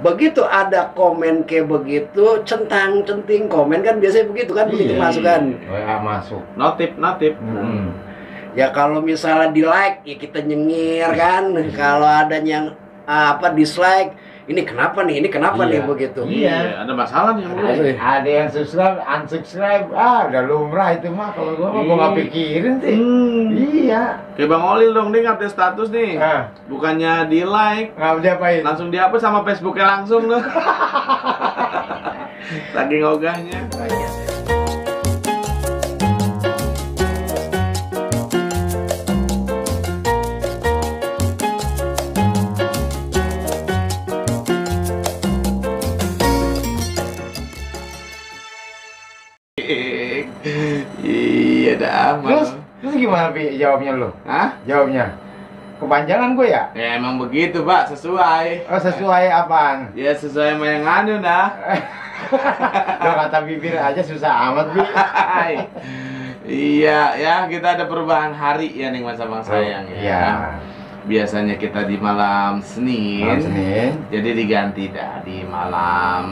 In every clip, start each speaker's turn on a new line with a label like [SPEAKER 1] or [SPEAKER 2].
[SPEAKER 1] Begitu ada komen kayak begitu, centang-centing komen kan biasanya begitu kan, begitu masuk kan.
[SPEAKER 2] WA masuk.
[SPEAKER 3] Notif.
[SPEAKER 1] Ya kalau misalnya di like ya kita nyengir kan. Kalau ada yang dislike, ini kenapa nih begitu.
[SPEAKER 3] Iya, ada masalah nih.
[SPEAKER 2] Ada yang subscribe, unsubscribe, udah lumrah itu mah. Kalau gua nggak pikirin sih. Iya.
[SPEAKER 3] Kayak Bang Olil dong, dia ngupdate status nih. Bukannya di like,
[SPEAKER 2] diapain?
[SPEAKER 3] langsung dihapus sama Facebooknya langsung tuh. Saking ogahnya. Iya dah.
[SPEAKER 2] Terus gimana Pi jawabnya lo?
[SPEAKER 3] Hah?
[SPEAKER 2] Jawabnya kepanjangan gue ya?
[SPEAKER 3] Ya emang begitu Pak, sesuai.
[SPEAKER 2] Oh sesuai apaan?
[SPEAKER 3] Ya sesuai sama yang anu dah.
[SPEAKER 2] Lo kata bibir aja susah amat Pi.
[SPEAKER 3] Iya ya, kita ada perubahan hari ya nih Mas Abang sayang ya.
[SPEAKER 2] Iya.
[SPEAKER 3] Biasanya kita di malam Senin. Jadi diganti dah di malam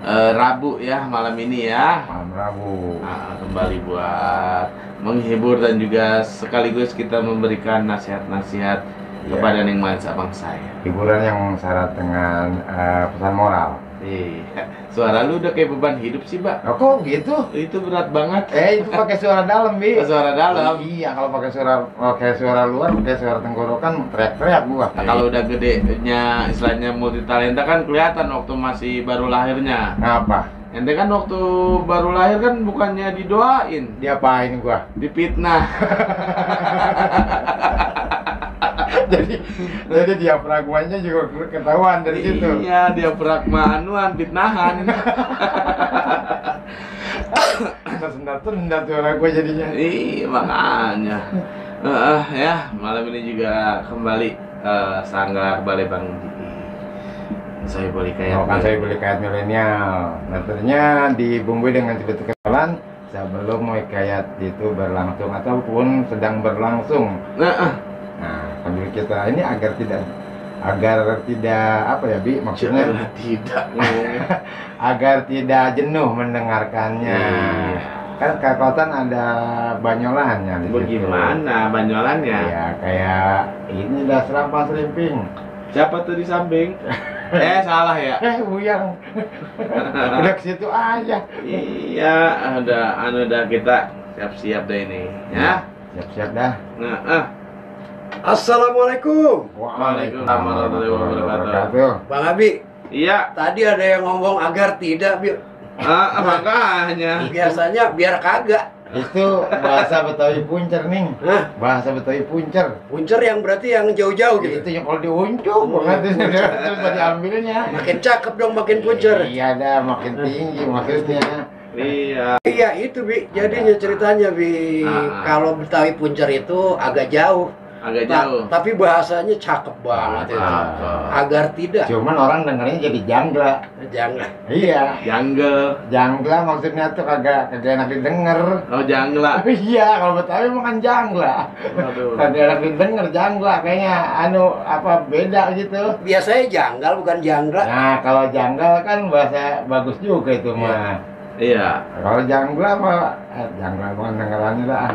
[SPEAKER 3] Rabu ya, malam ini ya.
[SPEAKER 2] Malam Rabu.
[SPEAKER 3] Nah, kembali buat menghibur dan juga sekaligus kita memberikan nasihat-nasihat kepada Neng Mas Abang saya.
[SPEAKER 2] Hiburan yang syarat dengan pesan moral.
[SPEAKER 3] Iya. Suara lu udah kayak beban hidup sih, Mbak.
[SPEAKER 2] Oh, kok gitu?
[SPEAKER 3] Itu berat banget.
[SPEAKER 2] Itu pakai suara dalam, Bi.
[SPEAKER 3] Suara dalam.
[SPEAKER 2] Iya, kalau pakai suara luar, pakai suara tenggorokan teriak-teriak gua.
[SPEAKER 3] Nah, kalau udah gedenya istilahnya multi talenta kan kelihatan waktu masih baru lahirnya.
[SPEAKER 2] Apa?
[SPEAKER 3] Ente kan waktu baru lahir kan bukannya didoain,
[SPEAKER 2] diapain gua?
[SPEAKER 3] Dipitnah.
[SPEAKER 2] jadi diafragmanya juga ketahuan dari situ.
[SPEAKER 3] Iya, diafragma anuan, fitnahan.
[SPEAKER 2] Sendat-sendat suara gua jadinya.
[SPEAKER 3] Iya, makanya. Ya, malam ini juga kembali Sanggar Balai Bang Saya Beli Kayat.
[SPEAKER 2] Kan saya beli kayat milenial. Metodenya dibumbui dengan celutu kenalan sebelum kayat itu berlangsung ataupun sedang berlangsung. Nah, sambil kita ini agar tidak apa ya Bi maksudnya agar tidak jenuh mendengarkannya. Kan Kakotan ada banyolannya di situ.
[SPEAKER 3] Bagaimana banyolannya?
[SPEAKER 2] Ya kayak ini dah serampas rimping.
[SPEAKER 3] Siapa tuh di samping? Salah ya?
[SPEAKER 2] Buyang. Udah ke situ aja.
[SPEAKER 3] Iya, udah kita siap-siap deh ini ya.
[SPEAKER 2] Siap-siap dah.
[SPEAKER 1] Assalamualaikum.
[SPEAKER 3] Waalaikumsalam warahmatullahi wabarakatuh.
[SPEAKER 1] Bang Abi.
[SPEAKER 3] Iya.
[SPEAKER 1] Tadi ada yang ngomong agar tidak, Bi.
[SPEAKER 3] Makanya.
[SPEAKER 1] Biasanya biar kagak.
[SPEAKER 2] Itu bahasa Betawi puncer nih. Bahasa Betawi puncer.
[SPEAKER 1] Puncer yang berarti yang jauh-jauh gitu.
[SPEAKER 2] Itu yang kalau diuncung banget terus diambilnya.
[SPEAKER 1] Makin cakep dong makin puncer.
[SPEAKER 2] Iya dah, makin tinggi maksudnya.
[SPEAKER 1] Iya itu Bi. Jadinya ceritanya Bi. Kalau Betawi puncer itu agak jauh. Tapi bahasanya cakep banget itu. Agar tidak.
[SPEAKER 2] Cuman orang dengernya jadi jangla. Iya. Jangla maksudnya tuh kagak enak didengar.
[SPEAKER 3] Oh jangla.
[SPEAKER 2] Iya, kalau Betawi mah kan jangla. Kagak enak didengar jangla kayaknya beda gitu.
[SPEAKER 1] Biasanya janggal bukan jangla.
[SPEAKER 2] Nah, kalau janggal kan bahasa bagus juga itu mah.
[SPEAKER 3] Iya.
[SPEAKER 2] Kalau jangla mah jangla bukan dengarannya dah.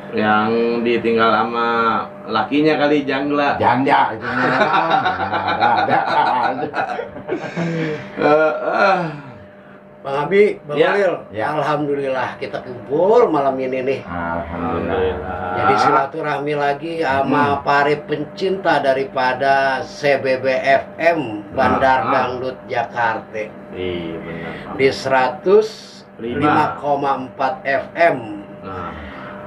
[SPEAKER 3] Yang ditinggal sama lakinya kali jangla.
[SPEAKER 2] Janda itu ada.
[SPEAKER 1] Bang Abi, Bang Olil,
[SPEAKER 2] ya.
[SPEAKER 1] Alhamdulillah kita kumpul malam ini nih.
[SPEAKER 2] Alhamdulillah.
[SPEAKER 1] Jadi silaturahmi lagi sama para pencinta daripada CBBFM Bandar Dangdut Jakarta.
[SPEAKER 3] Iya benar.
[SPEAKER 1] Di 105,4 FM.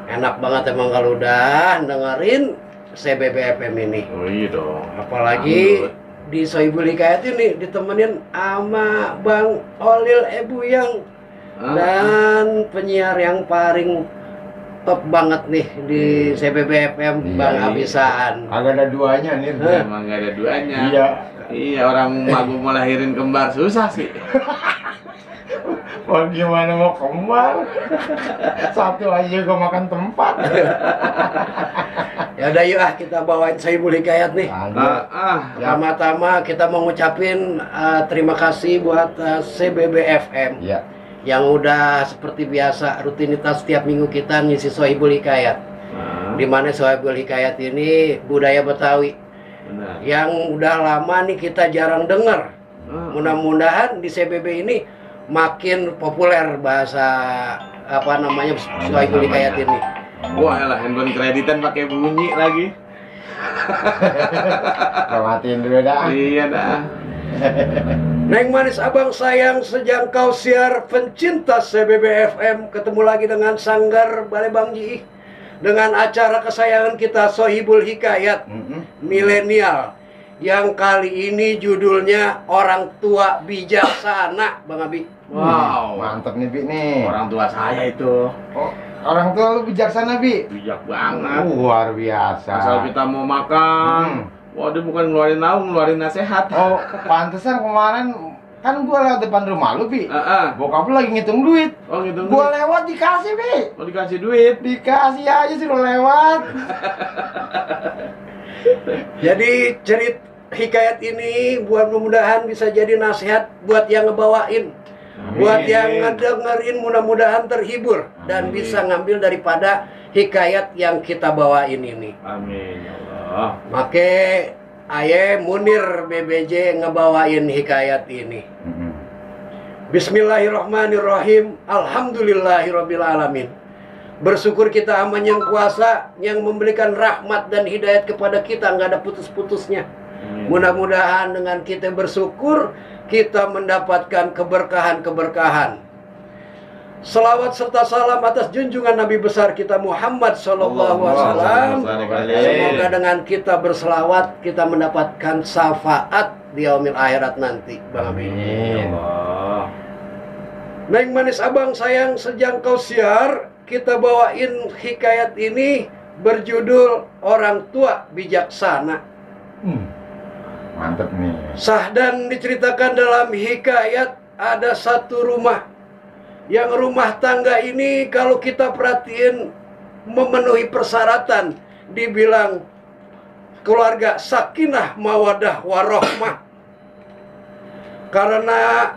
[SPEAKER 1] Enak banget emang kalau udah dengerin CBBFM ini.
[SPEAKER 3] Oh iya dong.
[SPEAKER 1] Apalagi di Sohibul Hikayat ini ditemenin sama Bang Olil Buyang dan penyiar yang paling top banget nih di CBBFM Bang Abisaan.
[SPEAKER 2] Agak ada duanya nih.
[SPEAKER 3] Emang gak ada duanya.
[SPEAKER 2] Iya,
[SPEAKER 3] orang magu melahirin kembar susah sih.
[SPEAKER 2] Wah gimana mau kembar? Satu aja juga makan tempat.
[SPEAKER 1] Ya udah yuk kita bawain Sohibul Hikayat nih. Pertama-tama kita mau ngucapin terima kasih buat CBBFM
[SPEAKER 2] ya,
[SPEAKER 1] yang udah seperti biasa rutinitas setiap minggu kita ngisi Sohibul Hikayat. Dimana Sohibul Hikayat ini budaya Betawi.
[SPEAKER 3] Benar.
[SPEAKER 1] Yang udah lama nih kita jarang dengar. Mudah-mudahan di CBB ini makin populer bahasa apa namanya Sohibul Hikayat ini.
[SPEAKER 3] Wah, elah handphone kreditan pakai bunyi lagi.
[SPEAKER 2] matiin dulu dah.
[SPEAKER 3] Iya dah.
[SPEAKER 1] Neng manis abang sayang sejangkau siar pencinta CBB FM, ketemu lagi dengan Sanggar Balai Bang Ji dengan acara kesayangan kita Sohibul Hikayat milenial yang kali ini judulnya Orang Tua Bijaksana, Bang Abi.
[SPEAKER 3] Wow,
[SPEAKER 2] mantep nih Bi nih.
[SPEAKER 3] Orang tua saya itu.
[SPEAKER 2] Oh, orang tua lu bijaksana Bi?
[SPEAKER 3] Bijak banget.
[SPEAKER 2] Luar biasa.
[SPEAKER 3] Asal kita mau makan, wah dia bukan ngeluarin naung, ngeluarin nasihat.
[SPEAKER 2] Oh, pantesan kemarin kan gua lewat depan rumah lu Bi. Bokap lu lagi ngitung duit.
[SPEAKER 3] Oh ngitung
[SPEAKER 2] Gua
[SPEAKER 3] duit.
[SPEAKER 2] lewat dikasih Bi.
[SPEAKER 3] Oh dikasih duit.
[SPEAKER 2] Dikasih aja sih lu lewat.
[SPEAKER 1] Jadi cerita hikayat ini buat mudah-mudahan bisa jadi nasihat buat yang ngebawain. Buat yang ngedengerin mudah-mudahan terhibur dan bisa ngambil daripada hikayat yang kita bawain ini.
[SPEAKER 3] Amin ya Allah.
[SPEAKER 1] Make aye Munir BBJ ngebawain hikayat ini. Bismillahirrahmanirrahim. Alhamdulillahirabbil alamin. Bersyukur kita aman yang kuasa yang memberikan rahmat dan hidayat kepada kita, nggak ada putus-putusnya. Mudah-mudahan dengan kita bersyukur kita mendapatkan keberkahan-keberkahan. Selawat serta salam atas junjungan Nabi besar kita Muhammad Sallallahu Alaihi Wasallam. Semoga dengan kita berselawat kita mendapatkan syafaat di yaumil akhirat nanti.
[SPEAKER 2] Amin.
[SPEAKER 1] Neng manis abang sayang sejangkau siar, kita bawain hikayat ini berjudul Orang Tua Bijaksana.
[SPEAKER 2] Mantep nih.
[SPEAKER 1] Sah dan diceritakan dalam hikayat ada satu rumah. Yang rumah tangga ini kalau kita perhatiin memenuhi persyaratan. Dibilang keluarga sakinah mawadah warohmah. Karena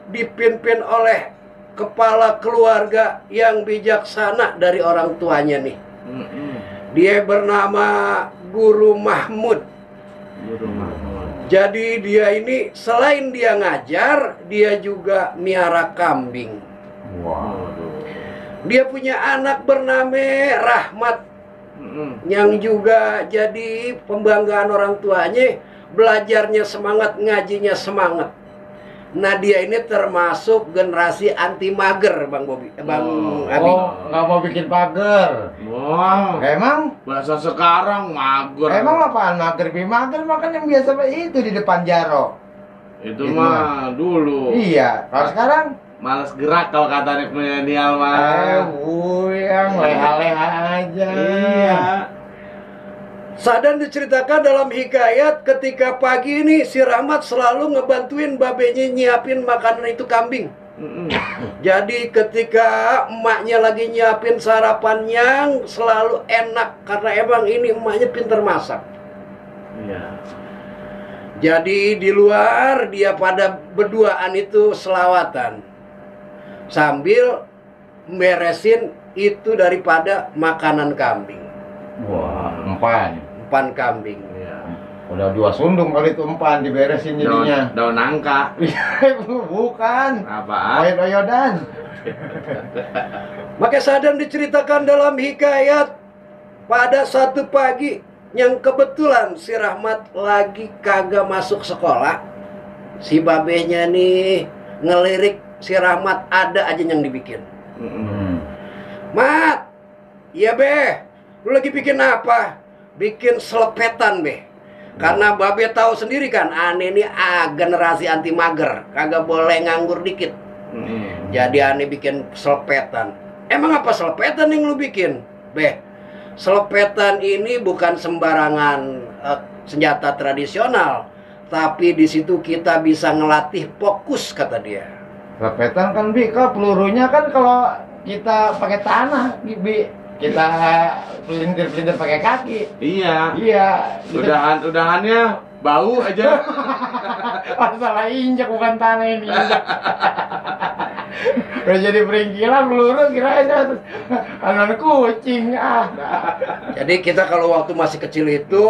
[SPEAKER 1] dipimpin oleh kepala keluarga yang bijaksana dari orang tuanya nih. Dia bernama Guru Mahmud. Jadi dia ini selain dia ngajar, dia juga miara kambing.
[SPEAKER 2] Wow.
[SPEAKER 1] Dia punya anak bernama Rahmat, yang juga jadi pembanggaan orang tuanya. Belajarnya semangat, ngajinya semangat. Nah dia ini termasuk generasi anti mager, Bang Bobi, Bang Abi.
[SPEAKER 2] Oh, nggak mau bikin pagar.
[SPEAKER 3] Wow.
[SPEAKER 2] Emang?
[SPEAKER 3] Bahasa sekarang mager.
[SPEAKER 2] Emang apaan mager? Mager makan yang biasa itu di depan jaro.
[SPEAKER 3] Itu mah dulu.
[SPEAKER 2] Iya. Kalau sekarang
[SPEAKER 3] males gerak kalau kata anak milenial mah.
[SPEAKER 2] Yang leha-leha aja.
[SPEAKER 3] Iya.
[SPEAKER 1] Sadan diceritakan dalam hikayat ketika pagi ini si Rahmat selalu ngebantuin babenya nyiapin makanan itu kambing. Jadi ketika emaknya lagi nyiapin sarapan yang selalu enak karena emang ini emaknya pinter masak.
[SPEAKER 3] Iya.
[SPEAKER 1] Jadi di luar dia pada berduaan itu selawatan sambil beresin itu daripada makanan kambing.
[SPEAKER 2] Wah, empan
[SPEAKER 1] kambing.
[SPEAKER 3] Iya.
[SPEAKER 2] Udah 2 sundung kali itu empan diberesin jadinya.
[SPEAKER 3] Daun nangka.
[SPEAKER 2] Bukan.
[SPEAKER 3] Apaan?
[SPEAKER 2] Oyod-oyodan.
[SPEAKER 1] Maka Sadan diceritakan dalam hikayat pada satu pagi yang kebetulan si Rahmat lagi kagak masuk sekolah. Si babenya nih ngelirik si Rahmat ada aja yang dibikin. Mat, iya be, lu lagi bikin apa? Bikin selepetan be. Karena babe tahu sendiri kan, aneh ini generasi anti mager, kagak boleh nganggur dikit. Jadi aneh bikin selepetan. Emang apa selepetan yang lu bikin? Be, selepetan ini bukan sembarangan senjata tradisional, tapi di situ kita bisa ngelatih fokus, kata dia.
[SPEAKER 2] Selepetan kan Bi, pelurunya kan kalau kita pakai tanah, Bi. kita pelintir pakai kaki.
[SPEAKER 3] Iya.
[SPEAKER 2] Iya.
[SPEAKER 3] Udahannya bau aja.
[SPEAKER 2] Masalah injak bukan tanah ini. Udah jadi peringkilan peluru kirain anak kucing.
[SPEAKER 1] Jadi kita kalau waktu masih kecil itu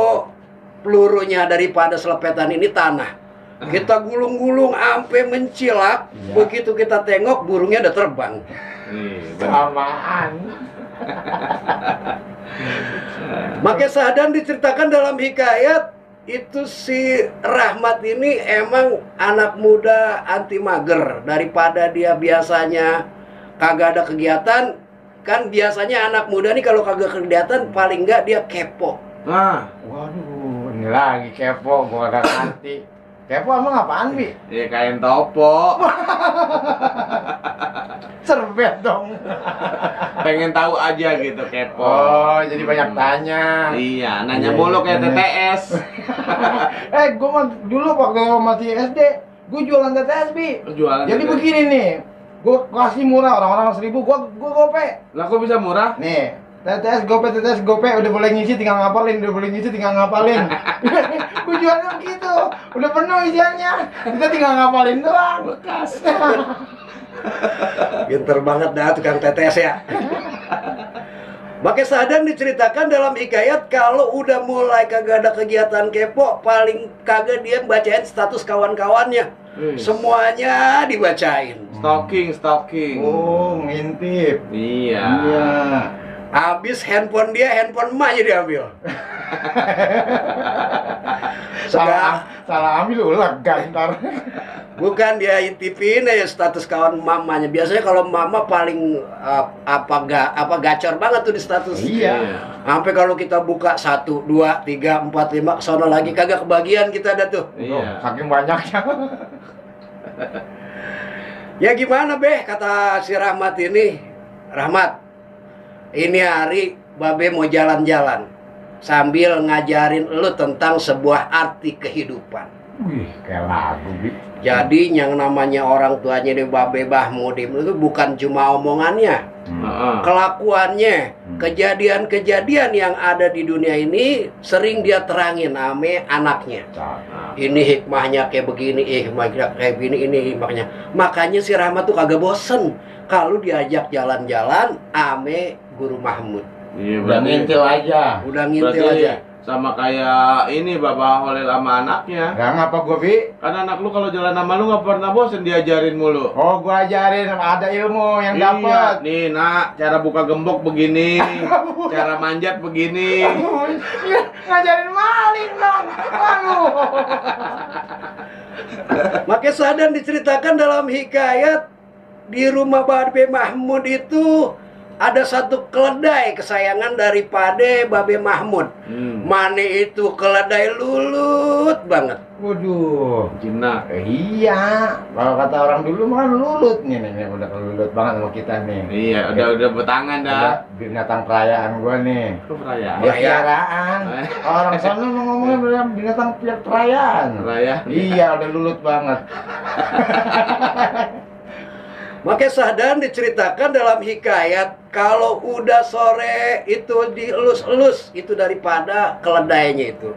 [SPEAKER 1] pelurunya daripada selepetan ini tanah. Kita gulung-gulung sampai mencilak.
[SPEAKER 2] Iya.
[SPEAKER 1] Begitu kita tengok burungnya udah terbang.
[SPEAKER 2] Samaan.
[SPEAKER 1] Maka Sahdan diceritakan dalam hikayat itu si Rahmat ini emang anak muda anti mager. Daripada dia biasanya kagak ada kegiatan, kan biasanya anak muda nih kalau kagak kegiatan paling enggak dia kepo.
[SPEAKER 2] Waduh, ini lagi kepo, gua gak ngerti. Kepo emang apaan, Bi?
[SPEAKER 3] Ya kain topo.
[SPEAKER 2] Serbet dong.
[SPEAKER 3] Pengen tahu aja gitu kepo.
[SPEAKER 2] Oh, jadi banyak tanya.
[SPEAKER 3] Iya, nanya
[SPEAKER 2] Iya,
[SPEAKER 3] mulu kayak
[SPEAKER 2] iya.
[SPEAKER 3] TTS.
[SPEAKER 2] Gua mah dulu waktu masih SD, gua jualan TTS, Bi.
[SPEAKER 3] Jualan
[SPEAKER 2] Jadi
[SPEAKER 3] TTS.
[SPEAKER 2] begini nih, gua kasih murah orang-orang 1.000, gua gope.
[SPEAKER 3] Lah kok bisa murah?
[SPEAKER 2] Nih, TTS gope, udah boleh ngisi tinggal ngapalin, Gua jualnya begitu, udah penuh isiannya, kita tinggal ngapalin doang.
[SPEAKER 3] Bekas.
[SPEAKER 1] Pinter banget dah tukang tetes ya. Maka Sahdan diceritakan dalam hikayat kalau udah mulai kagak ada kegiatan kepo, paling kagak dia bacain status kawan-kawannya. Semuanya dibacain.
[SPEAKER 3] Stalking.
[SPEAKER 2] Oh, ngintip.
[SPEAKER 3] Iya.
[SPEAKER 2] Iya.
[SPEAKER 1] Habis handphone dia, handphone emaknya diambil.
[SPEAKER 2] Salah ambil ulang ntar.
[SPEAKER 1] Bukan dia intipin ya status kawan mamanya. Biasanya kalau mama paling gacor banget tuh di status.
[SPEAKER 2] Iya.
[SPEAKER 1] Sampai kalau kita buka 1, 2, 3, 4, 5 sono lagi kagak kebagian kita ada tuh.
[SPEAKER 3] Iya.
[SPEAKER 2] Saking banyaknya.
[SPEAKER 1] Ya gimana Beh kata si Rahmat ini. Rahmat, ini hari Babe mau jalan-jalan sambil ngajarin lu tentang sebuah arti kehidupan.
[SPEAKER 2] Wih, kayak lagu, Bi.
[SPEAKER 1] Jadi yang namanya orang tuanya di Babe Bahmudim itu bukan cuma omongannya, kelakuannya, kejadian-kejadian yang ada di dunia ini sering dia terangin ame anaknya. Ini hikmahnya kayak begini, hikmahnya kayak begini, ini hikmahnya. Makanya si Rahmat tuh kagak bosen kalau diajak jalan-jalan ame Guru Mahmud.
[SPEAKER 3] Iya,
[SPEAKER 2] Udah ngintil aja.
[SPEAKER 1] Udah ngintil
[SPEAKER 3] berarti
[SPEAKER 1] aja.
[SPEAKER 3] sama kayak ini Bapak Holil sama anaknya.
[SPEAKER 2] Gak ngapa gua, Bi?
[SPEAKER 3] Kan anak lu kalau jalan sama lu nggak pernah bosen diajarin mulu.
[SPEAKER 2] Oh, gua ajarin ada ilmu yang
[SPEAKER 3] Iya,
[SPEAKER 2] dapat.
[SPEAKER 3] nih nak, cara buka gembok begini, cara manjat begini.
[SPEAKER 2] Ngajarin maling dong. Waduh.
[SPEAKER 1] Maka Sahdan diceritakan dalam hikayat di rumah Babe Mahmud itu ada satu keledai kesayangan daripada Babe Mahmud. Mane itu keledai lulut banget.
[SPEAKER 2] Waduh.
[SPEAKER 3] Jinak.
[SPEAKER 2] Iya, kalau kata orang dulu mah lulut nih udah lulut banget sama kita nih.
[SPEAKER 3] Iya, udah betangan dah.
[SPEAKER 2] Udah binatang perayaan gua nih.
[SPEAKER 3] Itu perayaan.
[SPEAKER 2] Peliharaan. Orang sana mau ngomongnya binatang perayaan.
[SPEAKER 3] Perayaan.
[SPEAKER 2] Iya, udah lulut banget.
[SPEAKER 1] Maka Sahdan diceritakan dalam hikayat kalau udah sore itu dielus-elus itu daripada keledainya itu.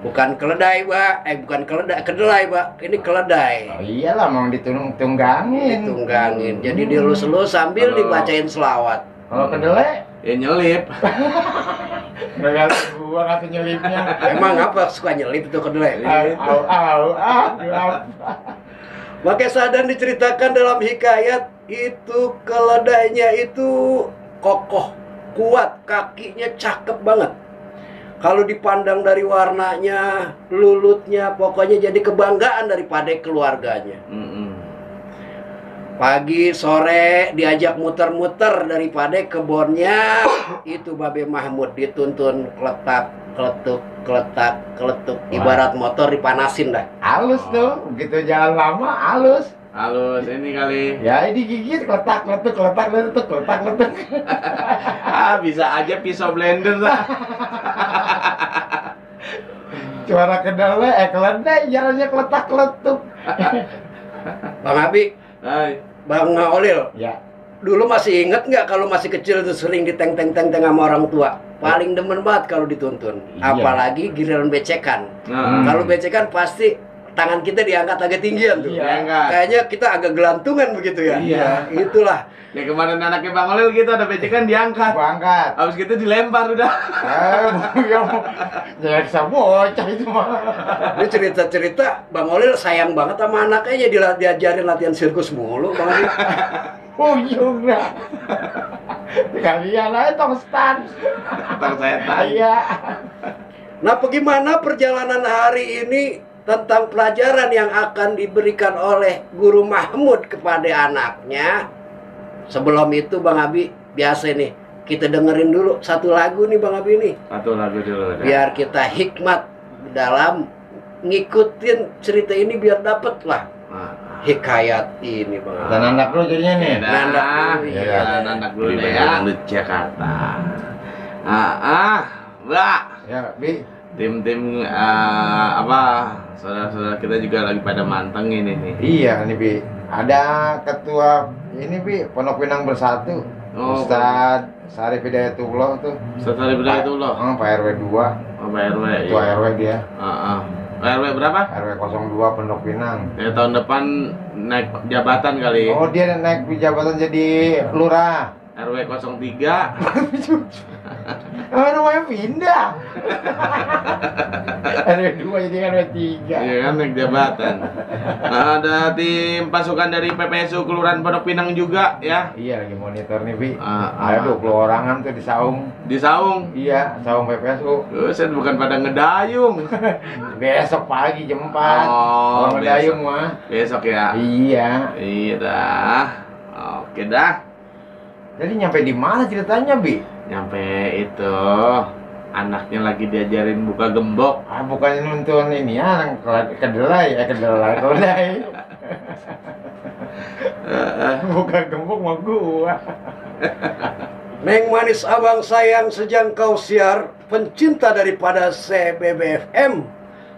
[SPEAKER 1] Bukan keledai, Pak. Bukan kedelai, Pak. Ini keledai.
[SPEAKER 2] Oh iyalah, mau ditunggangin.
[SPEAKER 1] Ditunggangin. Jadi dielus-elus sambil dibacain selawat.
[SPEAKER 2] Kalau kedelai
[SPEAKER 3] Ya nyelip.
[SPEAKER 2] nggak gua kasih nyelipnya.
[SPEAKER 1] Emang apa suka nyelip itu kedelai?
[SPEAKER 2] Au.
[SPEAKER 1] Maka Sahdan diceritakan dalam hikayat itu keledainya itu kokoh, kuat, kakinya cakep banget. Kalau dipandang dari warnanya, lulutnya, pokoknya jadi kebanggaan daripada keluarganya. Pagi, sore diajak muter-muter daripada kebunnya itu Babe Mahmud dituntun kletuk. Ibarat motor dipanasin dah.
[SPEAKER 2] Halus tuh, begitu jalan lama halus.
[SPEAKER 3] Halus ini kali.
[SPEAKER 2] Ya digigit kletak.
[SPEAKER 3] Bisa aja pisau blender lah.
[SPEAKER 2] Suara keledai jalannya kletak-kletuk.
[SPEAKER 1] Bang Abi,
[SPEAKER 3] Hai.
[SPEAKER 1] Bang Olil,
[SPEAKER 2] Ya.
[SPEAKER 1] Dulu masih inget nggak kalau masih kecil tuh sering diteng-teng-teng sama orang tua. Paling demen banget kalau dituntun.
[SPEAKER 2] Iya.
[SPEAKER 1] Apalagi giliran becekan. Kalau becekan pasti tangan kita diangkat agak tinggian tuh.
[SPEAKER 2] Iya.
[SPEAKER 1] Kayaknya kita agak gelantungan begitu ya.
[SPEAKER 3] Iya.
[SPEAKER 1] Itulah.
[SPEAKER 3] Ya kemarin anaknya Bang Olil gitu ada becekan diangkat.
[SPEAKER 2] Gua angkat.
[SPEAKER 3] Habis gitu dilempar udah.
[SPEAKER 2] Jangan bisa bocah itu mah.
[SPEAKER 1] Ini cerita-cerita Bang Olil sayang banget sama anaknya, diajarin latihan sirkus mulu Bang Olil.
[SPEAKER 2] Oh iya. Kalian aja tong stan.
[SPEAKER 3] Tang saya tanya.
[SPEAKER 2] Iya.
[SPEAKER 1] Nah, bagaimana perjalanan hari ini tentang pelajaran yang akan diberikan oleh Guru Mahmud kepada anaknya? Sebelum itu Bang Abi, biasa nih, kita dengerin dulu satu lagu nih Bang Abi nih.
[SPEAKER 3] Satu lagu dulu.
[SPEAKER 1] Biar kita hikmat dalam ngikutin cerita ini biar dapet lah hikayat ini Bang Abi.
[SPEAKER 2] Dan anak lu jadinya nih.
[SPEAKER 1] Nandak dulu,
[SPEAKER 3] Ya,
[SPEAKER 1] iya.
[SPEAKER 3] nandak dulu deh ya. Dangdut Jakarta. Mbak.
[SPEAKER 2] Ya, Bi.
[SPEAKER 3] Tim-tim saudara-saudara kita juga lagi pada mantengin ini.
[SPEAKER 2] Iya nih, Bi. Ada ketua ini, Bi, Pondok Pinang Bersatu.
[SPEAKER 3] Oh,
[SPEAKER 2] Ustadz Sarif Hidayatullah tuh.
[SPEAKER 3] Setelah beda itu loh.
[SPEAKER 2] Pak RW 2.
[SPEAKER 3] Oh, Pak RW.
[SPEAKER 2] Ketua RW dia.
[SPEAKER 3] RW berapa?
[SPEAKER 2] RW 02 Pondok Pinang.
[SPEAKER 3] Ya, tahun depan naik jabatan kali.
[SPEAKER 2] Oh, dia naik jabatan jadi lurah.
[SPEAKER 3] RW 03.
[SPEAKER 2] Namanya pindah. RW 2 jadi RW 3.
[SPEAKER 3] Iya kan, naik jabatan. Ada tim pasukan dari PPSU Kelurahan Pondok Pinang juga ya.
[SPEAKER 2] Iya, lagi monitor nih, Bi.
[SPEAKER 3] Ada
[SPEAKER 2] Ada 20 orangan tuh di Saung.
[SPEAKER 3] di Saung.
[SPEAKER 2] Iya, Saung PPSU.
[SPEAKER 3] Saya bukan pada ngedayung.
[SPEAKER 2] Besok pagi jam 4.
[SPEAKER 3] Oh,
[SPEAKER 2] Kalau ngedayung mah.
[SPEAKER 3] Besok ya.
[SPEAKER 2] Iya.
[SPEAKER 3] Iya dah. Oke dah.
[SPEAKER 2] Jadi nyampe di mana ceritanya, Bi?
[SPEAKER 3] Nyampe itu anaknya lagi diajarin buka gembok.
[SPEAKER 2] Ah, bukannya nonton ini ya, kedelai. Bukan gembok mah gua.
[SPEAKER 1] Neng manis abang sayang sejangkau siar, pencinta daripada CBBFM.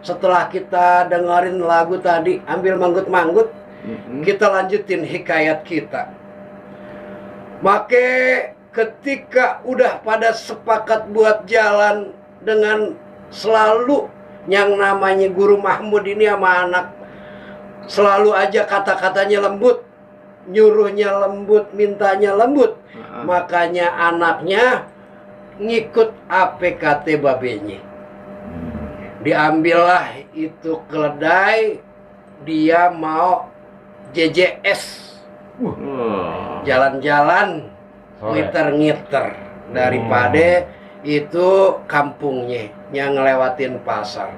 [SPEAKER 1] Setelah kita dengerin lagu tadi, ambil manggut-manggut, kita lanjutin hikayat kita. Make ketika udah pada sepakat buat jalan dengan selalu yang namanya Guru Mahmud ini sama anak, selalu aja kata-katanya lembut, nyuruhnya lembut, mintanya lembut. Makanya anaknya ngikut APKT babenya. Diambillah itu keledai, dia mau JJS. Jalan-jalan, ngiter-ngiter daripada itu kampungnya yang ngelewatin pasar.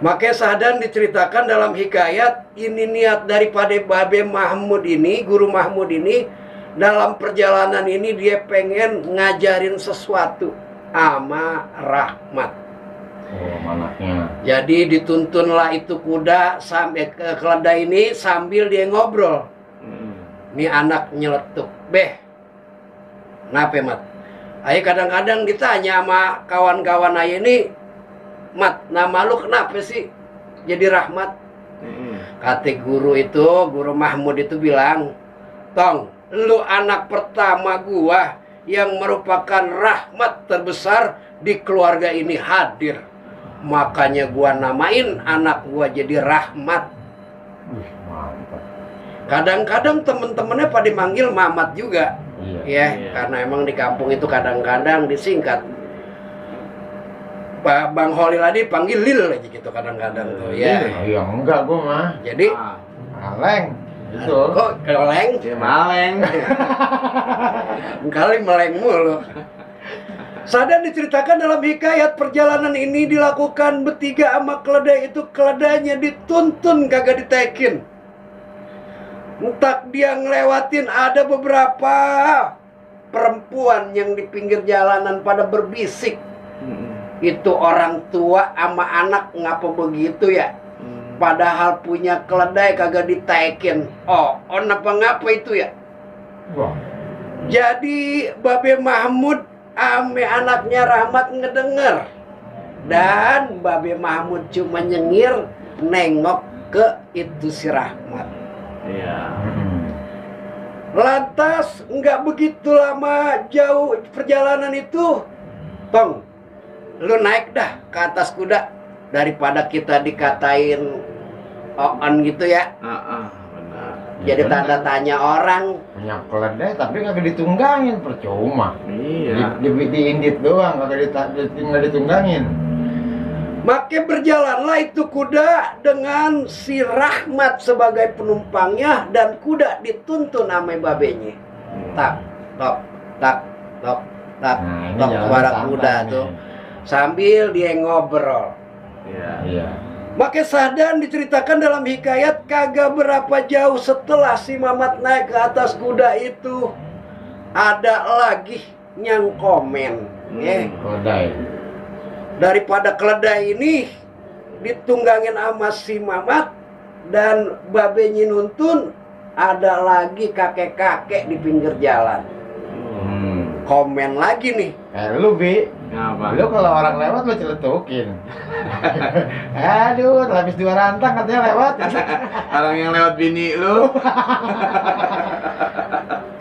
[SPEAKER 1] Makanya Sahdan diceritakan dalam hikayat, ini niat daripada Babe Mahmud ini, Guru Mahmud ini, dalam perjalanan ini dia pengen ngajarin sesuatu sama Rahmat.
[SPEAKER 2] Oh, anaknya.
[SPEAKER 1] Jadi dituntunlah itu kuda sampai ke keledai ini sambil dia ngobrol. Ini anak nyeletuk, "Beh, kenapa Mat? Ayo kadang-kadang ditanya sama kawan-kawan ayo ini, Mat, nama lu kenapa sih jadi Rahmat?" Kata guru itu, Guru Mahmud itu bilang, "Tong, lu anak pertama gua yang merupakan rahmat terbesar di keluarga ini hadir. Makanya gua namain anak gua jadi Rahmat."
[SPEAKER 2] Mantap.
[SPEAKER 1] Kadang-kadang temen-temennya pada manggil Mamat juga.
[SPEAKER 2] Iya.
[SPEAKER 1] Ya, karena emang di kampung itu kadang-kadang disingkat. Bang Holil tadi panggil Lil aja gitu kadang-kadang tuh ya.
[SPEAKER 2] Iya, enggak gua mah.
[SPEAKER 1] Jadi
[SPEAKER 2] Maleng. Itu.
[SPEAKER 1] kok keleng?
[SPEAKER 3] Ya maleng.
[SPEAKER 1] Kali meleng mulu. Sadan diceritakan dalam hikayat perjalanan ini dilakukan bertiga sama keledai itu, keledainya dituntun kagak ditekin. Entah dia ngelewatin ada beberapa perempuan yang di pinggir jalanan pada berbisik. Itu orang tua sama anak ngapa begitu ya? Padahal punya keledai kagak ditekin. Oh, ngapa itu ya?
[SPEAKER 2] Wah.
[SPEAKER 1] Jadi Babe Mahmud ame anaknya Rahmat ngedenger. Dan Babe Mahmud cuma nyengir nengok ke itu si Rahmat.
[SPEAKER 3] Iya.
[SPEAKER 1] Lantas nggak begitu lama jauh perjalanan itu, Tong, lu naik dah ke atas kuda daripada kita dikatain on gitu ya.
[SPEAKER 3] Benar.
[SPEAKER 1] Jadi tanda tanya orang.
[SPEAKER 2] Punya keledai tapi kagak ditunggangin, percuma.
[SPEAKER 3] Iya.
[SPEAKER 2] Diindit doang, kagak ditunggangin.
[SPEAKER 1] Maka berjalanlah itu kuda dengan si Rahmat sebagai penumpangnya dan kuda dituntun sama babenya. Tak, tok, tak, tok, tak, tok suara kuda tuh. Sambil dia ngobrol.
[SPEAKER 3] Iya.
[SPEAKER 1] Maka Sahdan diceritakan dalam hikayat kagak berapa jauh setelah si Mamat naik ke atas kuda itu ada lagi yang komen.
[SPEAKER 2] Keledai.
[SPEAKER 1] Daripada keledai ini ditunggangin sama si Mamat dan babenya nuntun, ada lagi kakek-kakek di pinggir jalan. Komen lagi nih.
[SPEAKER 2] Lu Bi,
[SPEAKER 3] Ngapa?
[SPEAKER 2] lu kalau orang lewat lu celetukin. Aduh, habis 2 rantang katanya lewat.
[SPEAKER 3] Orang yang lewat bini lu.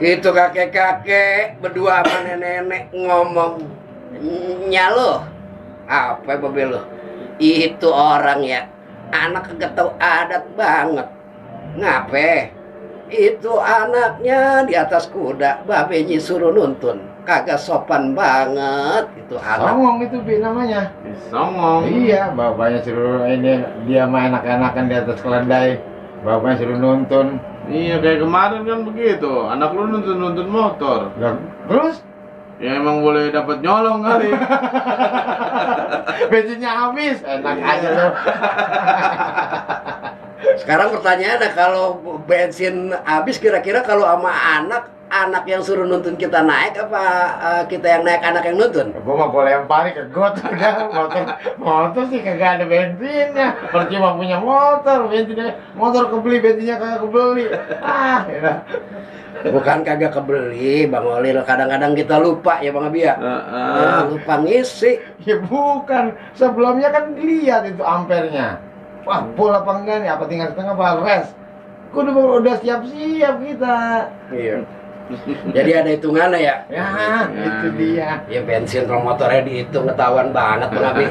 [SPEAKER 1] Itu kakek-kakek berdua sama nenek ngomong, "Nyalo, apa babe lo? Itu orang ya, anak kagak tahu adat banget. Ngape? Itu anaknya di atas kuda, babenya suruh nuntun. Kagak sopan banget itu anak."
[SPEAKER 2] Songong itu Bi namanya.
[SPEAKER 3] Songong.
[SPEAKER 2] Iya, bapaknya suruh ini dia main enak-enakan di atas keledai. Bapaknya suruh nuntun.
[SPEAKER 3] Iya, kayak kemarin kan begitu. Anak lu nuntun motor.
[SPEAKER 2] Terus
[SPEAKER 3] Ya emang boleh dapat nyolong kali.
[SPEAKER 2] bensinnya habis, enak aja lu.
[SPEAKER 1] Sekarang pertanyaannya, kalau bensin habis kira-kira kalau sama anak yang suruh nuntun kita naik apa kita yang naik anak yang nuntun?
[SPEAKER 2] Gua mah boleh lempari ke got udah. Motor sih kagak ada bensinnya. Percuma punya motor, motor kebeli, bensinnya kagak kebeli. Ya.
[SPEAKER 1] Bukan kagak kebeli, Bang Olil. Kadang-kadang kita lupa ya Bang Abi ya. Lupa ngisi.
[SPEAKER 2] Ya bukan, sebelumnya kan lihat itu ampernya. Wah, full apa enggak nih? Apa tinggal setengah apa res? Udah siap-siap kita.
[SPEAKER 1] Iya. Jadi ada hitungannya ya.
[SPEAKER 2] Ya, itu dia.
[SPEAKER 1] Ya bensin kalau motornya dihitung ketahuan banget Bang Abi.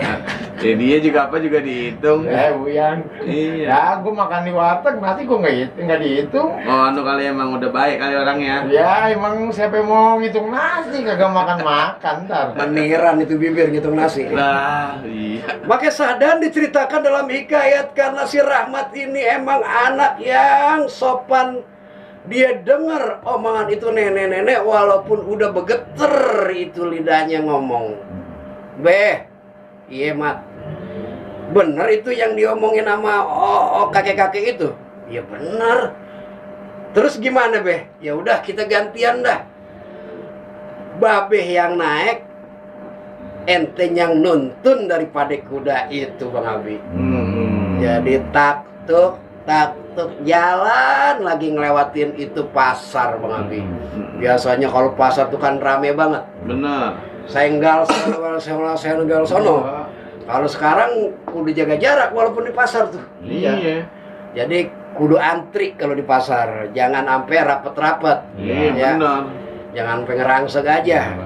[SPEAKER 3] Ya dia juga dihitung.
[SPEAKER 2] Buyan.
[SPEAKER 3] Iya.
[SPEAKER 2] Ya, gua makan di warteg, nasi gua nggak dihitung.
[SPEAKER 3] Oh, anu kali emang udah baik kali orangnya.
[SPEAKER 2] Ya, emang siapa yang mau ngitung nasi kagak makan ntar.
[SPEAKER 1] Meniran itu bibir ngitung nasi.
[SPEAKER 3] Lah, iya.
[SPEAKER 1] Maka Sahdan diceritakan dalam hikayat karena si Rahmat ini emang anak yang sopan. Dia dengar omongan itu nenek-nenek walaupun udah begeter itu lidahnya ngomong. Iya Mat, bener itu yang diomongin sama kakek-kakek itu? Ya bener. Terus gimana Ya udah kita gantian dah. Babeh yang naik, ente yang nuntun daripada kuda itu Bang Abi. Jadi taktuk jalan lagi ngelewatin itu pasar Bang Abi. Biasanya kalau pasar tuh kan rame banget.
[SPEAKER 3] Bener.
[SPEAKER 1] Senggal sono. Kalau sekarang kudu jaga jarak walaupun di pasar tuh.
[SPEAKER 3] Iya.
[SPEAKER 1] Jadi kudu antri kalau di pasar. Jangan sampai rapet-rapet.
[SPEAKER 3] Iya,
[SPEAKER 1] ya.
[SPEAKER 3] bener.
[SPEAKER 1] Jangan pengerangsek aja.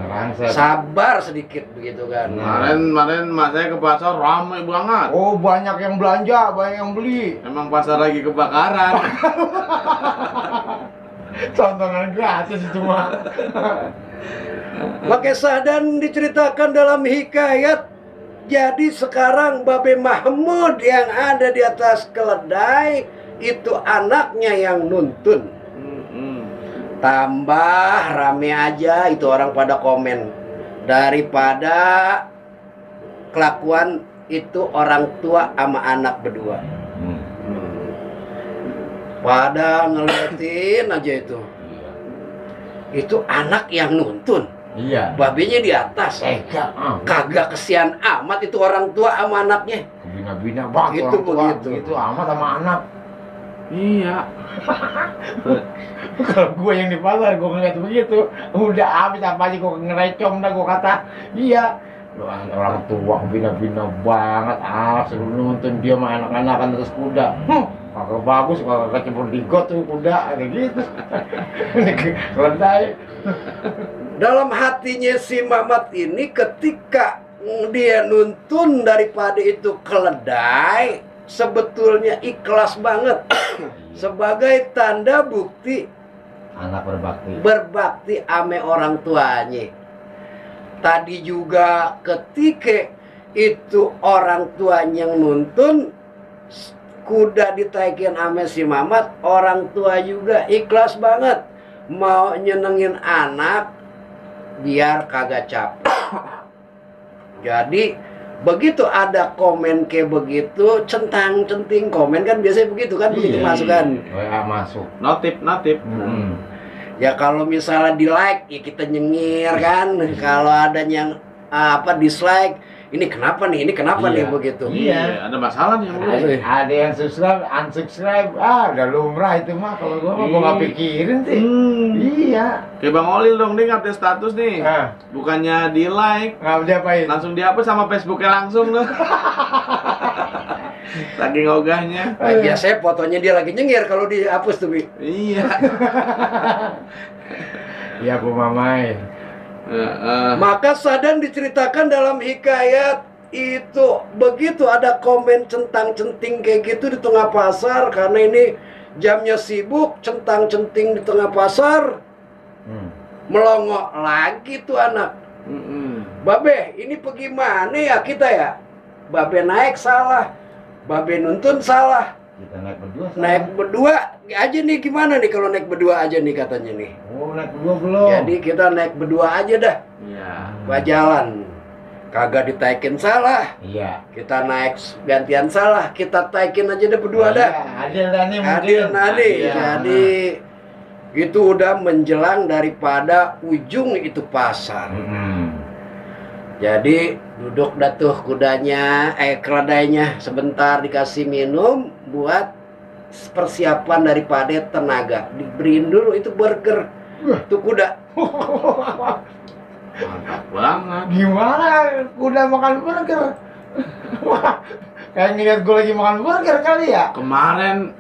[SPEAKER 1] Sabar sedikit begitu kan.
[SPEAKER 3] Kemarin mas saya ke pasar ramai banget.
[SPEAKER 2] Oh, banyak yang belanja, banyak yang beli.
[SPEAKER 3] Emang pasar lagi kebakaran.
[SPEAKER 2] Tontonan gratis itu mah.
[SPEAKER 1] Maka Sahdan diceritakan dalam hikayat. Jadi sekarang Babe Mahmud yang ada di atas keledai itu anaknya yang nuntun. Tambah rame aja itu orang pada komen. Daripada kelakuan itu orang tua sama anak berdua. Pada ngeliatin aja itu. Itu anak yang nuntun.
[SPEAKER 2] Iya.
[SPEAKER 1] Babenya di atas. Kagak kesian amat itu orang tua sama anaknya.
[SPEAKER 2] Bina-bina banget
[SPEAKER 1] Itu
[SPEAKER 2] orang tua.
[SPEAKER 1] begitu.
[SPEAKER 2] Itu amat sama anak.
[SPEAKER 3] Iya.
[SPEAKER 2] Kalau gue yang di pasar, gue ngeliat begitu, udah habis apa aja gue ngerecom dah gue kata, iya. Orang tua bina-bina banget, suruh nonton dia sama anak-anakan terus kuda. Kagak bagus kalau kaki berdigot tuh kuda kayak gitu. Keledai.
[SPEAKER 1] Dalam hatinya si Mamat ini ketika dia nuntun daripada itu keledai, sebetulnya ikhlas banget sebagai tanda bukti
[SPEAKER 2] Anak
[SPEAKER 1] berbakti ame orang tuanya. Tadi juga ketika itu orang tuanya yang nuntun kuda ditaikin ame si Mamat, orang tua juga ikhlas banget mau nyenengin anak biar kagak capek. Jadi begitu ada komen kayak begitu, centang-centing komen kan biasanya begitu kan, begitu masuk kan.
[SPEAKER 2] WA masuk.
[SPEAKER 3] Notif.
[SPEAKER 1] Ya kalau misalnya di like ya kita nyengir kan. Kalau ada yang dislike, ini kenapa nih begitu.
[SPEAKER 3] Iya, ada masalah nih.
[SPEAKER 2] Ada yang subscribe, unsubscribe, udah lumrah itu mah. Kalau gua nggak pikirin sih. Iya.
[SPEAKER 3] Kayak Bang Olil dong, nih update status nih. Bukannya di like,
[SPEAKER 2] diapain?
[SPEAKER 3] langsung dihapus sama Facebooknya langsung tuh. Saking ogahnya.
[SPEAKER 1] Biasanya fotonya dia lagi nyengir kalau dihapus tuh, Bi.
[SPEAKER 3] Iya.
[SPEAKER 2] Iya, Bu Mamai.
[SPEAKER 1] Maka Sadan diceritakan dalam hikayat itu begitu ada komen centang-centing kayak gitu di tengah pasar, karena ini jamnya sibuk, centang-centing di tengah pasar. Melongo lagi tuh anak. Babe, ini pergi mana ya kita ya? Babe naik salah, babe nuntun salah.
[SPEAKER 2] Kita
[SPEAKER 1] Naik berdua aja nih, gimana nih kalau naik berdua aja nih katanya nih.
[SPEAKER 2] Oh, naik berdua belum.
[SPEAKER 1] Jadi kita naik berdua aja dah.
[SPEAKER 3] Iya.
[SPEAKER 1] Gua jalan. Kagak ditaikin salah.
[SPEAKER 2] Iya.
[SPEAKER 1] Kita naik gantian salah, kita taikin aja deh berdua dah.
[SPEAKER 2] Adil dah nih mungkin.
[SPEAKER 1] Adil nadi.
[SPEAKER 3] Iya.
[SPEAKER 1] Jadi itu udah menjelang daripada ujung itu pasar. Jadi duduk dah tuh kudanya, keledainya sebentar dikasih minum buat persiapan daripada tenaga. Diberiin dulu itu burger tuh kuda.
[SPEAKER 3] Mantap banget.
[SPEAKER 2] Gimana kuda makan burger? Kayak ngeliat gue lagi makan burger kali ya?
[SPEAKER 3] Kemarin,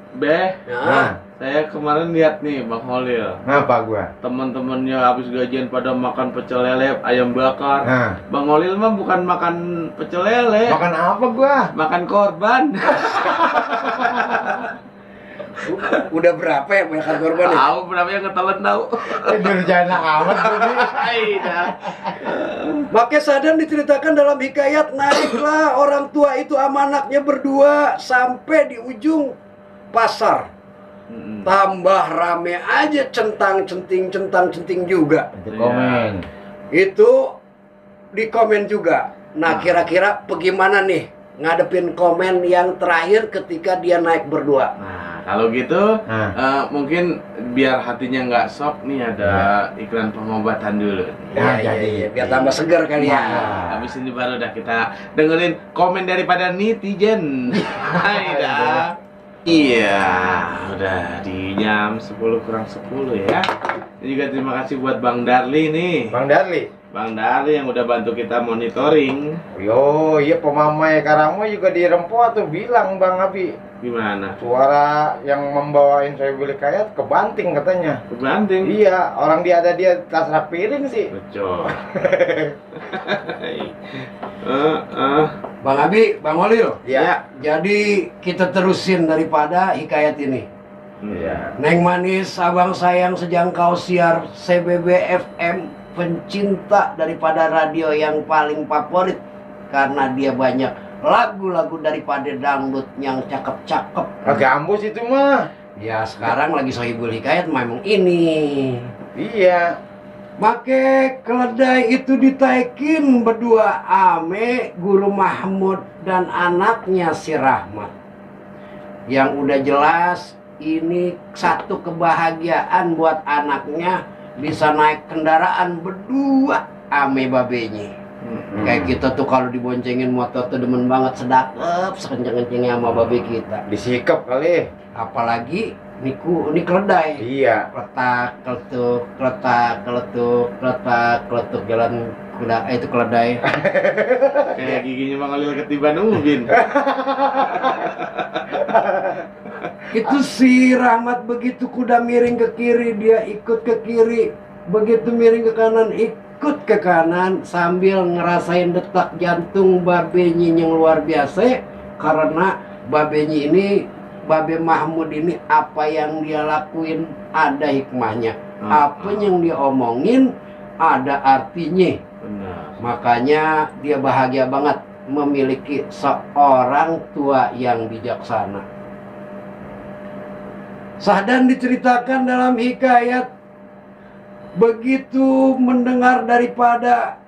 [SPEAKER 3] saya kemarin lihat nih Bang Holil.
[SPEAKER 2] Ngapa gua?
[SPEAKER 3] Teman-temannya habis gajian pada makan pecel lele, ayam bakar. Bang Holil mah bukan makan pecel lele.
[SPEAKER 2] Makan apa gua?
[SPEAKER 3] Makan korban.
[SPEAKER 1] Udah berapa ya makan korban?
[SPEAKER 3] Tahu berapa yang ketelan tahu.
[SPEAKER 2] Durjana amat tadi.
[SPEAKER 1] Makanya Sadan diceritakan dalam hikayat, naiklah orang tua itu sama anaknya berdua sampai di ujung pasar. Tambah rame aja, centang-centing juga.
[SPEAKER 2] Itu komen.
[SPEAKER 1] Itu di komen juga. Nah, kira-kira bagaimana nih ngadepin komen yang terakhir ketika dia naik berdua?
[SPEAKER 3] Nah, kalau gitu mungkin biar hatinya nggak sok nih, ada iklan pengobatan dulu.
[SPEAKER 1] Ya, biar tambah segar kali ya.
[SPEAKER 3] Habis ini baru dah kita dengerin komen daripada netizen. Hai dah. Iya, udah di jam 10 kurang 10 ya. Ini juga terima kasih buat Bang Darli nih. Bang Darli yang udah bantu kita monitoring.
[SPEAKER 2] Yo, iya pemamai Karamo juga di Rempoa tuh bilang Bang Abi.
[SPEAKER 3] Gimana?
[SPEAKER 2] Suara yang membawain saya beli kayat kebanting katanya.
[SPEAKER 3] Kebanting?
[SPEAKER 2] Iya, orang dia tas rak piring sih.
[SPEAKER 3] Betul.
[SPEAKER 1] Bang Abi, Bang Holil.
[SPEAKER 2] Ya.
[SPEAKER 1] Jadi kita terusin daripada hikayat ini.
[SPEAKER 2] Iya.
[SPEAKER 1] Neng manis, abang sayang sejangkau siar CBB FM, pencinta daripada radio yang paling favorit karena dia banyak lagu-lagu daripada dangdut yang cakep-cakep.
[SPEAKER 2] Agak ambus itu mah.
[SPEAKER 1] Ya sekarang lagi Sohibul Hikayat memang ini.
[SPEAKER 2] Iya.
[SPEAKER 1] Make keledai itu ditaikin berdua ame Guru Mahmud dan anaknya si Rahmat. Yang udah jelas ini satu kebahagiaan buat anaknya bisa naik kendaraan berdua ame babenya. Kayak kita tuh kalau diboncengin motor tuh demen banget, sedakep sekenceng-kencengnya sama babe kita.
[SPEAKER 2] Disikap kali.
[SPEAKER 1] Apalagi ini keledai.
[SPEAKER 2] Iya.
[SPEAKER 1] Kletak, keletuk jalan kuda, itu keledai.
[SPEAKER 3] Kayak giginya Bang Holil ketiban ubin.
[SPEAKER 1] Itu si Rahmat begitu kuda miring ke kiri, dia ikut ke kiri. Begitu miring ke kanan, ikut ke kanan sambil ngerasain detak jantung babenyi yang luar biasa. Karena babenyi ini, Babe Mahmud ini, apa yang dia lakuin ada hikmahnya. Apa yang dia omongin ada artinya.
[SPEAKER 3] Benar.
[SPEAKER 1] Makanya dia bahagia banget memiliki seorang tua yang bijaksana. Sahdan diceritakan dalam hikayat, begitu mendengar daripada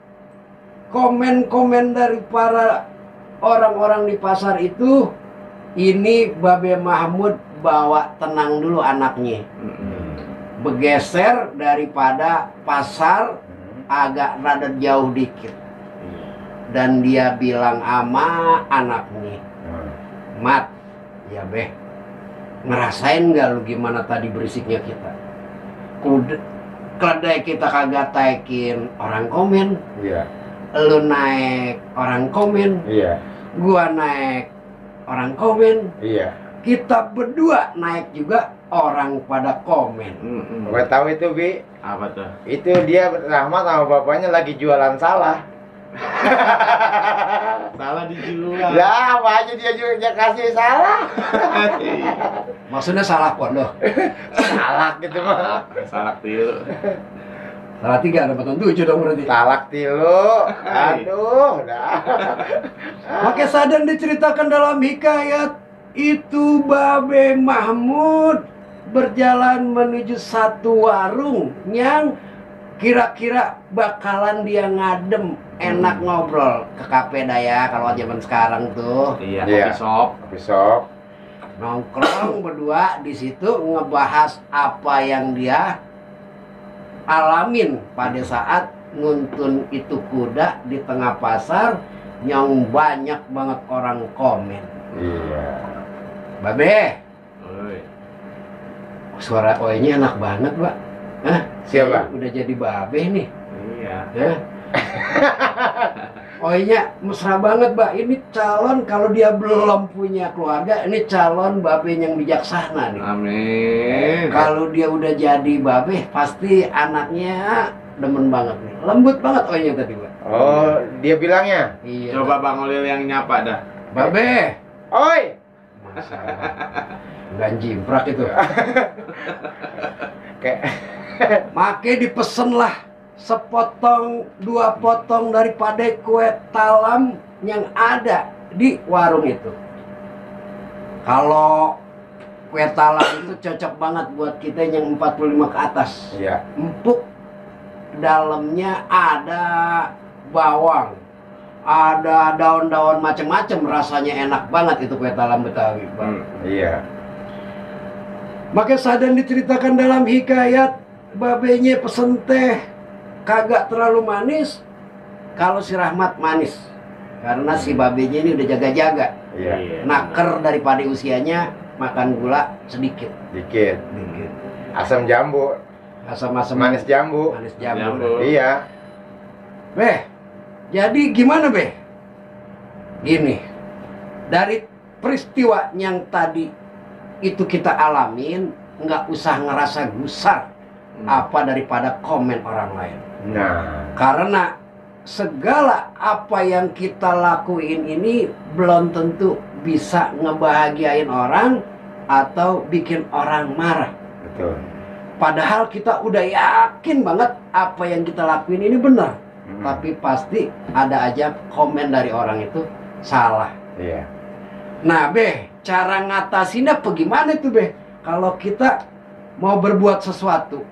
[SPEAKER 1] komen-komen dari para orang-orang di pasar itu, ini Babe Mahmud bawa tenang dulu anaknya. Bergeser daripada pasar agak rada jauh dikit. Dan dia bilang sama anaknya, Mat, ya Beh, ngerasain gak lu gimana tadi berisiknya kita? Keledai kita kagak taikin, orang komen.
[SPEAKER 2] Iya.
[SPEAKER 1] Lu naik, orang komen.
[SPEAKER 2] Iya.
[SPEAKER 1] Gua naik, orang komen.
[SPEAKER 2] Iya.
[SPEAKER 1] Kita berdua naik juga, orang pada komen.
[SPEAKER 2] Gue tahu itu, Bi.
[SPEAKER 3] Apa tuh?
[SPEAKER 2] Itu dia Rahmat sama bapaknya lagi jualan salah.
[SPEAKER 3] Salah dijual.
[SPEAKER 2] Lah, apa aja dia juga kasih salah.
[SPEAKER 1] Maksudnya salah pondok.
[SPEAKER 2] Salah gitu mah.
[SPEAKER 3] Salah tilu.
[SPEAKER 1] Salah 3 dapat 7 dong berarti.
[SPEAKER 2] Talak tilu. Aduh, dah.
[SPEAKER 1] Pakai Sahdan diceritakan dalam hikayat itu, Babe Mahmud berjalan menuju satu warung yang kira-kira bakalan dia ngadem, enak ngobrol ke kafe dah ya kalau zaman sekarang tuh.
[SPEAKER 3] Iya,
[SPEAKER 2] Iya.
[SPEAKER 3] kopi shop.
[SPEAKER 2] Besok.
[SPEAKER 1] Nongkrong berdua di situ ngebahas apa yang dia alamin pada saat nguntun itu kuda di tengah pasar yang banyak banget orang komen.
[SPEAKER 2] Iya.
[SPEAKER 1] Babe,
[SPEAKER 3] Oi.
[SPEAKER 1] suara oe-nya enak banget, Mbak. Hah?
[SPEAKER 2] Siapa?
[SPEAKER 1] Udah jadi babe nih.
[SPEAKER 3] Iya.
[SPEAKER 1] Ya. Oe-nya mesra banget, Mbak. Ini calon, kalau dia belum punya keluarga, ini calon babe yang bijaksana nih.
[SPEAKER 3] Amin.
[SPEAKER 1] Kalau dia udah jadi babe, pasti anaknya demen banget nih. Lembut banget oe-nya tadi, Mbak.
[SPEAKER 2] Oh, dia bilangnya.
[SPEAKER 1] Iya.
[SPEAKER 3] Coba Bang Olil yang nyapa dah.
[SPEAKER 1] Babe.
[SPEAKER 2] Oi.
[SPEAKER 1] Masalah. Ganjimprak itu.
[SPEAKER 2] Kayak
[SPEAKER 1] Make dipesen lah sepotong 2 potong daripada kue talam yang ada di warung itu. Kalau kue talam itu cocok banget buat kita yang 45 ke atas.
[SPEAKER 2] iya.
[SPEAKER 1] Empuk, dalamnya ada bawang, ada daun-daun macam-macam, rasanya enak banget itu kue talam Betawi, Bang.
[SPEAKER 2] Iya.
[SPEAKER 1] Maka Sahdan diceritakan dalam hikayat, babenya pesen teh kagak terlalu manis, kalau si Rahmat manis. Karena si babenya ini udah jaga-jaga.
[SPEAKER 2] Iya.
[SPEAKER 1] Naker daripada usianya, makan gula sedikit.
[SPEAKER 2] Dikit. Asam jambu.
[SPEAKER 1] Asam-asam
[SPEAKER 2] Manis jambu.
[SPEAKER 1] Manis jambu.
[SPEAKER 3] Jambu.
[SPEAKER 2] Iya.
[SPEAKER 1] Beh, jadi gimana Beh? Gini, dari peristiwa yang tadi itu kita alamin, nggak usah ngerasa gusar apa daripada komen orang lain.
[SPEAKER 2] Nah,
[SPEAKER 1] Karena segala apa yang kita lakuin ini belum tentu bisa ngebahagiain orang atau bikin orang marah.
[SPEAKER 2] betul.
[SPEAKER 1] Padahal kita udah yakin banget apa yang kita lakuin ini benar. Tapi pasti ada aja komen dari orang itu salah.
[SPEAKER 2] Iya.
[SPEAKER 1] Nah Beh, cara ngatasinnya bagaimana tuh Beh? Kalau kita mau berbuat sesuatu,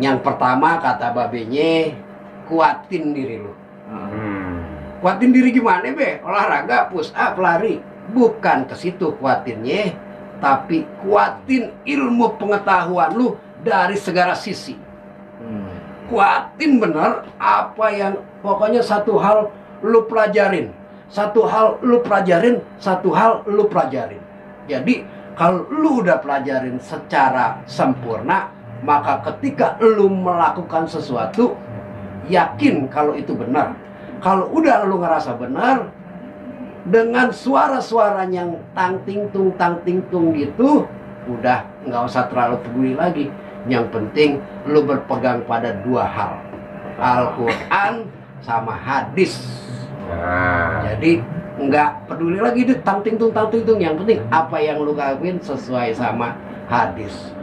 [SPEAKER 1] yang pertama kata babenya, kuatin diri lu. Kuatin diri gimana Beh? Olahraga, push up, lari. Bukan ke situ kuatinnya, tapi kuatin ilmu pengetahuan lu dari segala sisi. Kuatin bener apa yang pokoknya satu hal lu pelajarin. Satu hal lu pelajarin, satu hal lu pelajarin. Jadi kalau lu udah pelajarin secara sempurna, maka ketika lu melakukan sesuatu, yakin kalau itu benar. Kalau udah lu ngerasa benar, dengan suara-suara yang tang ting tung gitu, udah nggak usah terlalu peduli lagi. Yang penting lu berpegang pada dua hal, Al-Quran sama hadis. Jadi nggak peduli lagi deh tang ting tung. Yang penting apa yang lu lakuin sesuai sama hadis.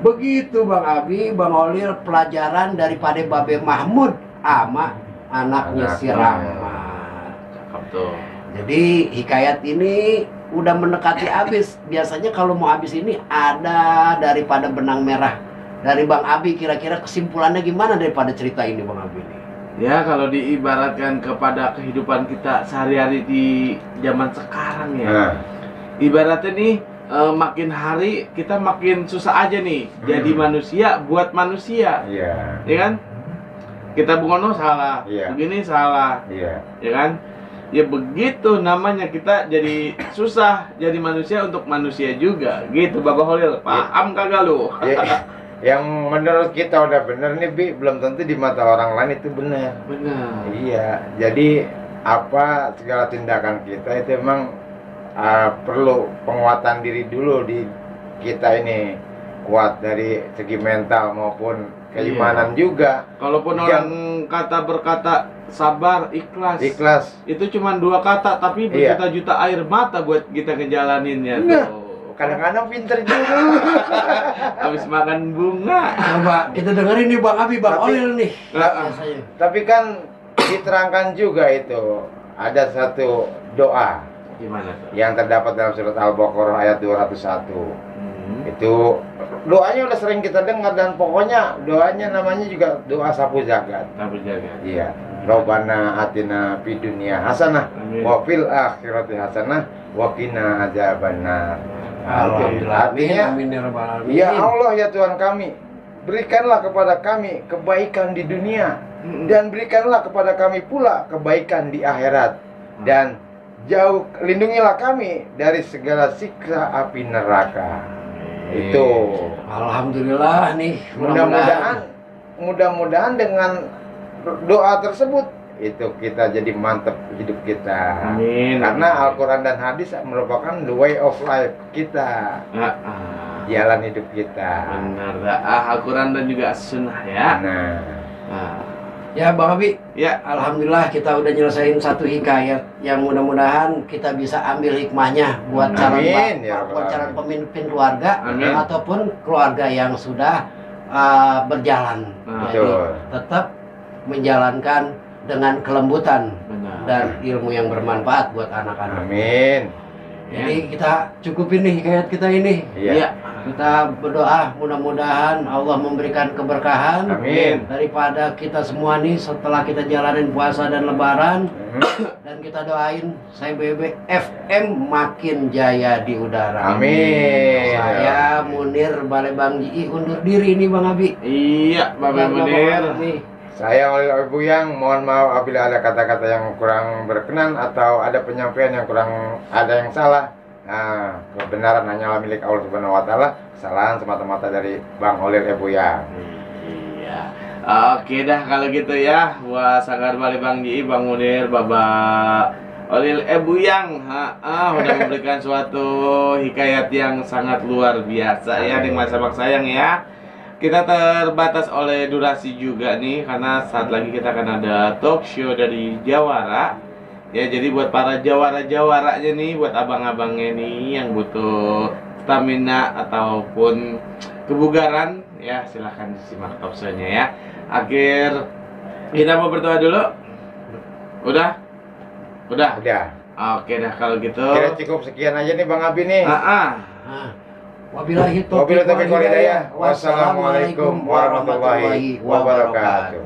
[SPEAKER 1] Begitu Bang Abi, Bang Holil, pelajaran daripada Babe Mahmud sama anaknya si Rahmat.
[SPEAKER 3] Cakep tuh.
[SPEAKER 1] Jadi hikayat ini udah mendekati habis. Biasanya kalau mau habis ini ada daripada benang merah. Dari Bang Abi, kira-kira kesimpulannya gimana daripada cerita ini Bang Abi?
[SPEAKER 3] Ya, kalau diibaratkan kepada kehidupan kita sehari-hari di zaman sekarang ya. Ibaratnya nih, makin hari kita makin susah aja nih jadi manusia buat manusia.
[SPEAKER 2] Iya.
[SPEAKER 3] Ya kan? Kita bungono salah, begini salah.
[SPEAKER 2] Iya.
[SPEAKER 3] Ya kan? Ya begitu namanya, kita jadi susah jadi manusia untuk manusia juga. Gitu Bapak Holil, paham kagak lu?
[SPEAKER 2] Yang menurut kita udah bener nih Bi, belum tentu di mata orang lain itu benar.
[SPEAKER 3] Benar.
[SPEAKER 2] Iya, jadi apa segala tindakan kita itu emang perlu penguatan diri dulu di kita ini, kuat dari segi mental maupun keimanan juga.
[SPEAKER 3] Kalaupun orang berkata sabar, ikhlas, itu cuma dua kata tapi berjuta-juta air mata buat kita ngejalaninnya tuh.
[SPEAKER 2] Kadang-kadang pinter juga.
[SPEAKER 3] Habis makan bunga.
[SPEAKER 1] Coba kita dengerin nih Bang Abi, Bang Holil nih.
[SPEAKER 2] Tapi kan diterangkan juga itu ada satu doa.
[SPEAKER 3] Gimana tuh?
[SPEAKER 2] Yang terdapat dalam surat Al-Baqarah ayat 201. Itu doanya udah sering kita dengar dan pokoknya doanya namanya juga doa sapu jagat.
[SPEAKER 3] Sapu jagat.
[SPEAKER 2] Iya. Rabbana atina fid dunya hasanah wa fil akhirati hasanah wa qina adzabannar.
[SPEAKER 1] Alhamdulillah.
[SPEAKER 2] Artinya, ya Allah ya Tuhan kami, berikanlah kepada kami kebaikan di dunia dan berikanlah kepada kami pula kebaikan di akhirat, dan lindungilah kami dari segala siksa api neraka. Itu.
[SPEAKER 1] Alhamdulillah nih.
[SPEAKER 2] Mudah-mudahan dengan doa tersebut itu kita jadi mantep hidup kita.
[SPEAKER 3] Amin.
[SPEAKER 2] Karena Al-Quran dan hadis merupakan the way of life kita, jalan hidup kita.
[SPEAKER 3] Benar. Al-Quran dan juga sunnah ya.
[SPEAKER 1] Ya Bang Abi,
[SPEAKER 3] ya
[SPEAKER 1] alhamdulillah kita udah nyelesain satu hikayat yang mudah-mudahan kita bisa ambil hikmahnya buat calon pemimpin keluarga ataupun keluarga yang sudah berjalan. Jadi tetap menjalankan dengan kelembutan dan ilmu yang bermanfaat buat anak-anak.
[SPEAKER 2] Amin.
[SPEAKER 1] Jadi kita cukupin nih hikayat kita ini.
[SPEAKER 2] Iya.
[SPEAKER 1] Kita berdoa mudah-mudahan Allah memberikan keberkahan.
[SPEAKER 2] Amin.
[SPEAKER 1] Daripada kita semua nih setelah kita jalanin puasa dan lebaran. Dan kita doain CBB FM makin jaya di udara.
[SPEAKER 2] Amin.
[SPEAKER 1] Saya Munir Balai Bang Ji undur diri nih Bang Abi.
[SPEAKER 3] Iya, Bapak Munir.
[SPEAKER 2] Saya Holil Ebuyang, mohon maaf apabila ada kata-kata yang kurang berkenan atau ada penyampaian yang kurang ada yang salah. Nah, kebenaran hanyalah milik Allah Subhanahu wa taala. Kesalahan semata-mata dari Bang Holil Ebuyang.
[SPEAKER 3] Iya. Oke dah kalau gitu ya. Buat Sanggar Balai Bang Ji, Bang Munir, Bapak Holil Ebuyang udah memberikan suatu hikayat yang sangat luar biasa ya di masa bang sayang ya. Kita terbatas oleh durasi juga nih, karena saat lagi kita akan ada talk show dari Jawara. Ya, jadi buat para jawara-jawaranya nih, buat abang-abangnya nih yang butuh stamina ataupun kebugaran, ya silahkan disimak talk show-nya ya. Akhir kita mau berdoa dulu. Udah? Oke dah kalau gitu.
[SPEAKER 2] Kira cukup sekian aja nih Bang Abi nih.
[SPEAKER 1] Wabillahi taufiq wal hidayah.
[SPEAKER 2] Wassalamualaikum warahmatullahi wabarakatuh.